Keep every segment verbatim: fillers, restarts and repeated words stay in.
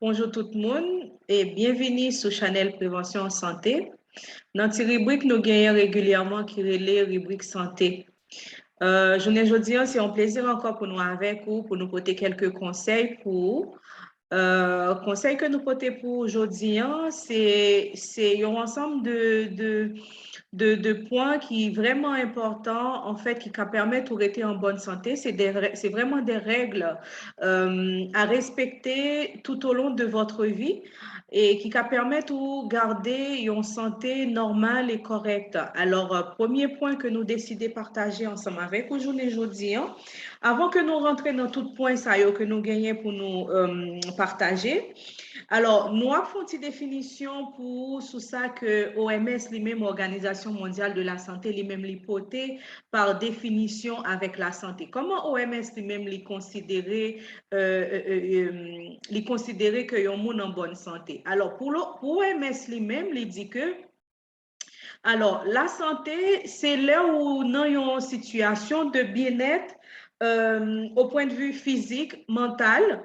Bonjou tout moun e byenvini sou chanèl Prevansyon Sante. Nan ti ribrik nou genyen regilyèman ki rele ribrik sante. Euh, jounen jodi an, se yon plezi ankò pou nou avèk ou, pou nou pote kèlke konsèy pou ou. Euh, konsèy ke nou pote pou jodi an, se, se yon ansanm de, de, de, de pwen ki vrèman enpòtan, an fèt, ki ka pèmèt ou rete an bòn sante. Se de rè- se vrèman de règles euh, à respecter tout au long de votre vie et ki ka pèmèt ou gade yon sante nòmal e kòrèk. Alò, euh, premye pwen ke nou deside pataje ansanm avèk ou jounen jodi an, avan ke nou rantre nan tout pwen sa yo ke nou genyen pou nou euh, pataje, alò, nou ap fè yon ti definisyon pou ou sou sa ke O M S li menm, Òganizasyon Mondyal de la Sante, li menm li pote pa definisyon avèk lasante. Kòman O M S li menm li konsidere euh, euh, euh, euh, li konsidere ke yon moun an bòn sante? Alò, pou lo- pou O M S li menm, li di ke alò, lasante, se lè ou nan yon sitiyasyon de byennèt euh, au point de vue fizik, mantal,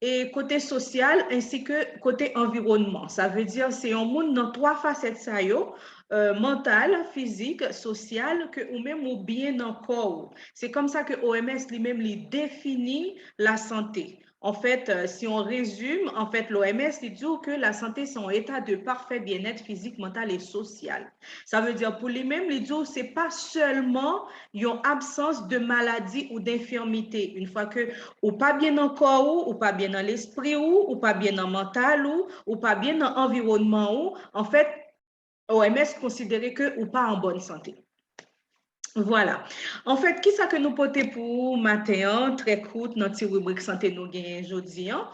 e kote sosyal, ensi ke kote anviwònman. Sa vle di, se yon moun nan twa fasèt sa yo, euh, mantal, fizik, sosyal, ke ou menm ou byen nan kò ou. Se kòm sa ke O M S li menm li defini lasante. An fèt, euh, si on résume, an fèt, l'O M S li di w ke lasante se yon eta de parfè byennèt fizik, mantal e sosyal. Sa vle di pou li menm, li di w se pa sèlman yon absans de maladi ou denfimite. Yon fwa ke ou pa byen nan kò ou, ou pa byen nan lespri ou, ou pa byen nan mantal ou, ou pa byen nan anviwònman ou, an fèt, O M S konsidere ke ou pa an bòn sante. Vwala. An fèt, kisa ke nou pote pou ou maten an, trè kout, nan ti ribrik sante nou genyen jodi an,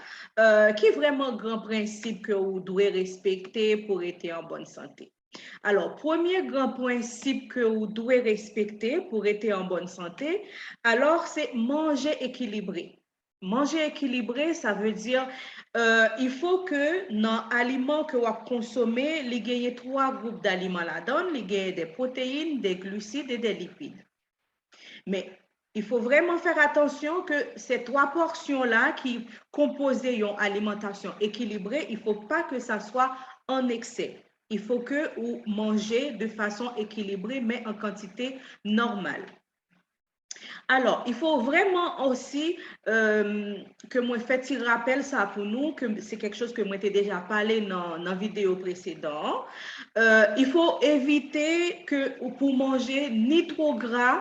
euh, ki vrèman gran prensip ke ou dwe respekte pou rete an bòn sante? Alò, premye gran prensip ke ou dwe respekte pou rete an bòn sante, alò, se manje ekilibre. Manje ekilibre, sa vle di, euh, il faut que nan aliman ke w ap konsome, li genyen twa gwoup d'aliman ladan l, li genyen de pwoteyin, de glisid e de lipid. Men, il faut vraiment faire attention que ces trois portions là ki konpoze yon alimantasyon ekilibre, il faut pas que ça soit en excès. Il faut que ou manje de façon équilibrée, men an kantite nòmal. Alò, il faut vraiment aussi euh, ke mwen fè ti rapèl sa pou nou, ke se quelque chose ke mwen te deja pale nan, nan videyo presedan an. Euh, il faut éviter ke ou pou manje ni twò gra,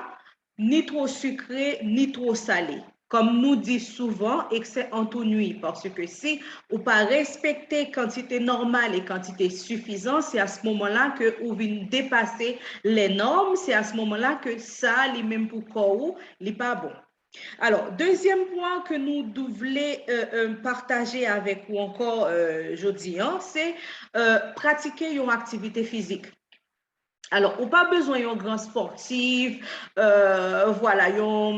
ni twò sikre, ni twò sale. Kòm nou di souvan, excès ennuie, paske si ou pa respekte kantite nòmal e kantite sifizan, se a se moman la ke ou vin depase lè nòm, se a se moman la ke sa li menm pou kò ou, li pa bon. Alò, dezyèm pwen ke nou dou- vle euh, euh, pataje avèk ou ankò euh, jodi an, se euh, pratike yon aktivite fizik. Alò, ou pa bezwen yon gran spòtif, euh, vwala, yon,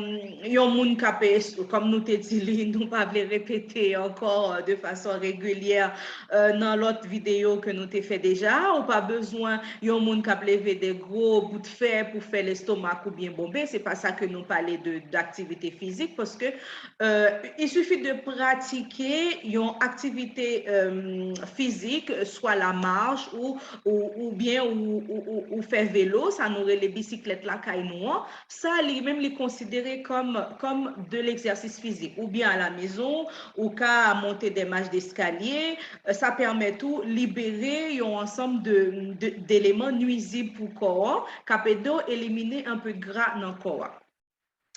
yon moun k ap, kòm nou te di li, nou pa vle repete ankò euh, de fason regilyè euh, nan lòt videyo ke nou te fè deja. Ou pa bezwen yon moun k ap leve de gwo bout fè pou fè lestomak ou byen bonbe. Se pa sa ke nou pale de, d'aktivite fizik, paske euh, il suffit de pratiquer yon aktivite euh, fizik, swa la marche ou, ou, ou bien ou, ou, ou, ou fè velo, sa nou rele bisiklèt lakay nou an. Sa li menm li konsidere kòm, kòm de l'exercice physique. Ou bien à la maison, ou ka monte des marches d'escalier, euh, sa pèmèt ou libere yon ansanm de, de, d'eleman nwizib pou kò an, k ap ede w elimine un peu de gras nan kò a.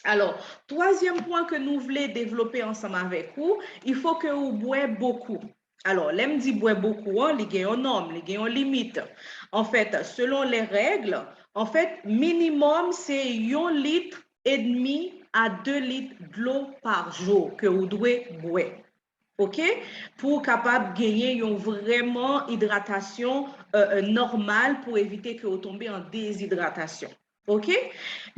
Alò, twazyèm pwen ke nou vle devlope ansanm avèk ou, il faut que ou bwè bokou. Alò, lè m di bwè bokou an, li gen yon nòm, li gen yon limit. An fèt, selon les règles, an fèt, minimòm se yon lit edmi a de lit dlo pa jou ke ou dwe bwè. Oke? Pou w kapab genyen yon vrèman idratasyon euh, euh, nòmal pou evite ke w tonbe an dezidratasyon. Oke?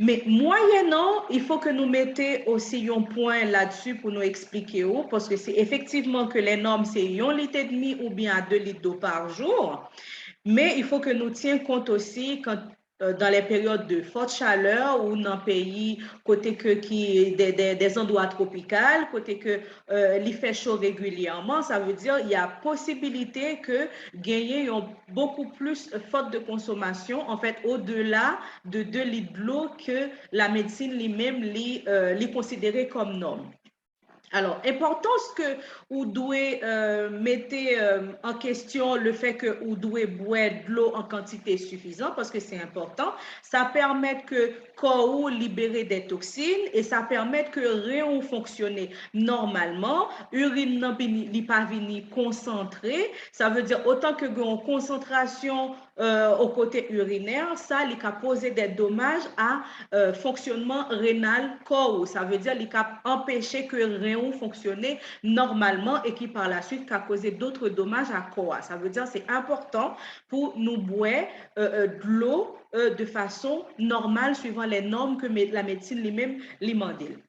Men mwayèn an, il faut que nou mete osi yon pwen ladsi pou nou eksplike w, paske se efektivman ke lè nòm se yon lit edmi oubyen a de lit dlo pa jou, men il faut que nou tyen kont osi kan euh, dans les périodes de forte chaleur ou nan peyi kote ke ki des, des, des endroits tropicaux, kote ke euh, li fè cho regilyèman, sa vle di y a posibilite ke genyen yon beaucoup plus forte de consommation, en fait, au-delà de deux litres dlo ke la medsin li menm li, euh, li konsidere kòm nòm. Alò, enpòtans ke ou dwe euh, mete euh, an kesyon le fè ke ou dwe bwè dlo an kantite sifizan, paske se enpòtan, sa pèmèt ke kò ou libere de toksin e sa pèmèt ke ren ou fonksyone nòmalman, irin nan li pa vini konsantre, sa vle di otan ke gen yon konsantrasyon euh, o kote irinè, sa li ka poze de domaj a euh, fonksyonman renal kò ou. Sa vle di li ka anpeche ke ren ou fonksyone nòmalman e ki par la suite ka koze d'autres dommages à kò a. Sa vle di se enpòtan pou nou bwè euh, euh, dlo euh, de fason nòmal suivan les normes ke la medsin li menm li mande l.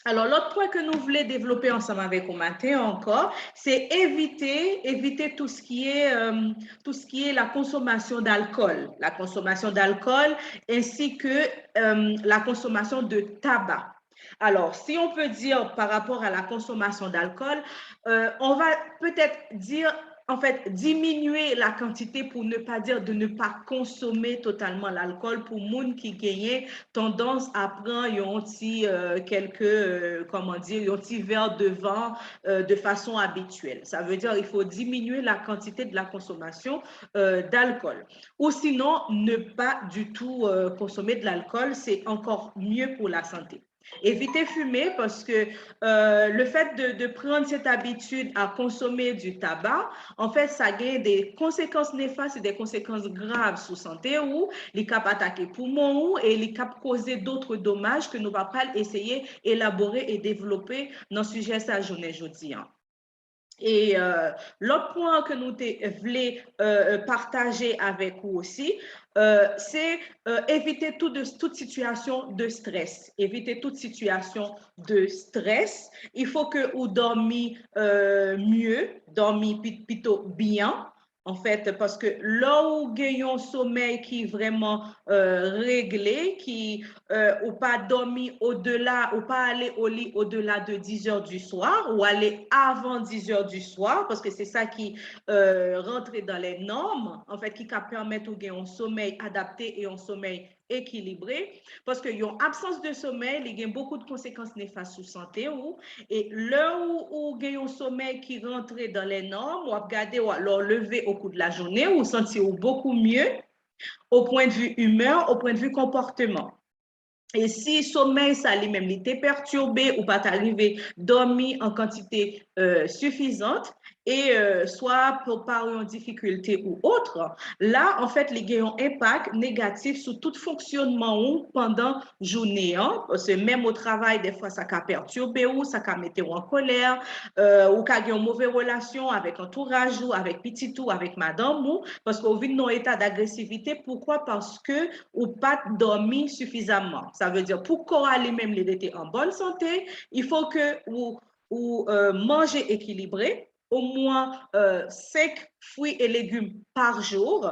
Alò, lòt pwen ke nou vle devlope ansanm avèk ou maten ankò, se evite, evite tout ce qui est, euh, tout ce qui est la consommation d'alcool, la consommation d'alcool ainsi que euh, la consommation de tabac. Alors, si on peut dire par rapport à la consommation d'alcool, euh, on va peut-être dire en fait, diminuer la quantité pour ne pas dire de ne pas consommer totalement l'alcool pour moun ki genyen tandans a pran yon ti euh, quelques euh, comment dire yon ti verre de vin euh, de façon habituelle. Ça veut dire il faut diminuer la quantité de la consommation euh, d'alcool. Ou sinon, ne pas du tout euh, consommer de l'alcool, c'est encore mieux pour la santé. Evite fime paske euh, le fait de, de prendre cette habitude à consommer du tabac, en fait, ça gagne des conséquences néfastes et des conséquences graves sou sante ou. Li kap atake poumon ou e li kap koze d'autres dommages ke nou pa pral eseye elabore e devlope nan sijè sa jounen jodi an. E euh, lòt pwen ke nou te vle euh, pataje avèk ou osi, euh, se euh, evite tout, de, tout sitiyasyon de strès. Evite tout sitiyasyon de strès. Il faut que ou dòmi euh, mieux, dòmi pito byen. An fèt, paske lè ou gen yon somèy ki vrèman euh, regle, ki euh, ou pa dòmi odela, ou pa ale o li odela de dix heures du soir, ou ale avan dix heures du soir, paske se sa ki euh, rantre dans les normes, an fèt, ki ka pèmèt ou gen yon somèy adapte e yon somèy ekilibre, paske yon absans de somèy, li gen beaucoup de conséquences néfastes sou sante ou, e lè ou, ou gen yon somèy ki rantre dans les normes, w ap gade, w, lè w leve au cours de la journée, ou santi ou beaucoup mieux au point de vue humeur, au point de vue comportement. E si somèy sa li menm li te pètibe, ou pa ta rive dòmi an kantite euh, sifizant, e euh, swa par yon difikilte ou otre, la, an fèt, li gen yon enpak negatif sou tout fonksyonman ou pandan jounen an, paske menm o travay, defwa, sa ka pètibe ou, sa ka mete w an kolè, euh, ou ka gen yon move relasyon avèk antouraj ou, avèk pitit ou, avèk madanm ou, paske ou vin nan yon eta d'agresivite. Poukwa? Paske ou pa t dòmi sifizamman. Sa vle di, pou kò a li menm li rete an bòn sante, il faut que ou, ou euh, manje ekilibre, omwen euh, senk fwi e legim pa jou.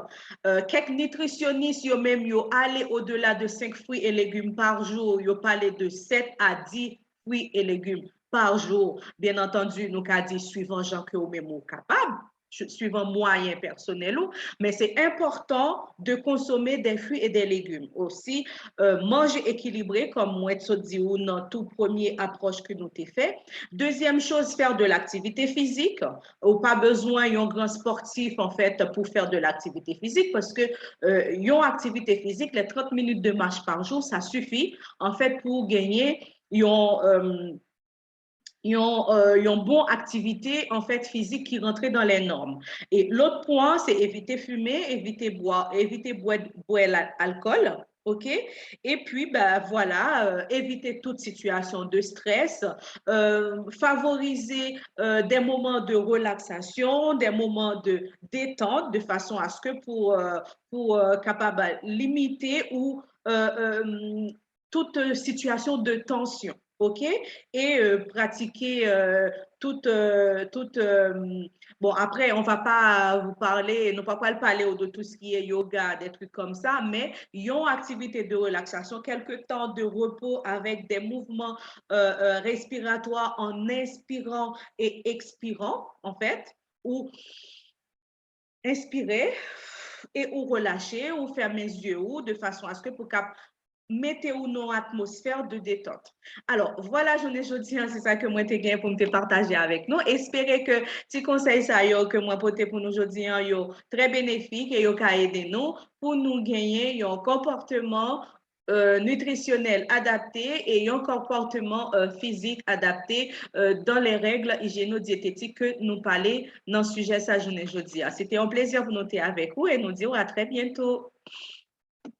Euh, kèk nitrisyonis yo menm yo ale odela de senk fwi e legim pa jou, yo pale de sèt a dis fwi e legim pa jou. Byen antandi, nou ka di suivan jan ke ou menm ou kapab, suivan mwayen pèsonèl ou, men se enpòtan de konsome des fruits et des légumes. Osi, euh, manje ekilibre, kòm mwen sot di ou nan tou premye apwòch ke nou te fè. Deuxième chose, faire de l'activité physique. Ou pa bezwen yon gran spòtif, an fèt, pou fè de l'activité physique, paske euh, yon aktivite fizik, les trente minutes de marche par jour, ça suffit, an fèt, pou genyen yon euh, yon, euh, yon bon aktivite, an fèt, fizik ki rantre dans les normes. E lòt pwen, se evite fimen, evite bwè, evite bwè, bwè alkòl, ok? Epi, ben, voilà, euh, evite tout sitiyasyon de strès, euh, favorize euh, des moments de relaxation, des moments de détente, de façon à ce que pou, euh, pou euh, kapab limite ou euh, euh, tout euh, sitiyasyon de tansyon. OK? Et euh, pratiquer euh, tout, euh, tout euh, bon, après, on va pas vous parler, nou pa pral pale ou de tout ce qui est yoga, des trucs comme ça, mais yon activité de relaxation, quelques temps de repos avec des mouvements euh, euh, respiratoires en inspirant et expirant, en fait, ou enspire e ou relache, ou fèmen zye ou de fason aske pou kap mete ou nan atmosfè de detant. Alò, vwala, jounen jodi an, se sa ke mwen te gen pou m te pataje avèk nou. Espere ke ti konsèy sa yo ke mwen pote pou nou jodi an, yo trè benefik e yo ka ede nou pou nou genyen yon konpòteman euh, nutrisyonèl adapte e yon konpòteman euh, fizik adapte euh, dans les règles hygiéno-diététiques ke nou pale nan sijè sa jounen jodi a. Se te yon plezi pou nou te avèk ou e nou di w a trè byento.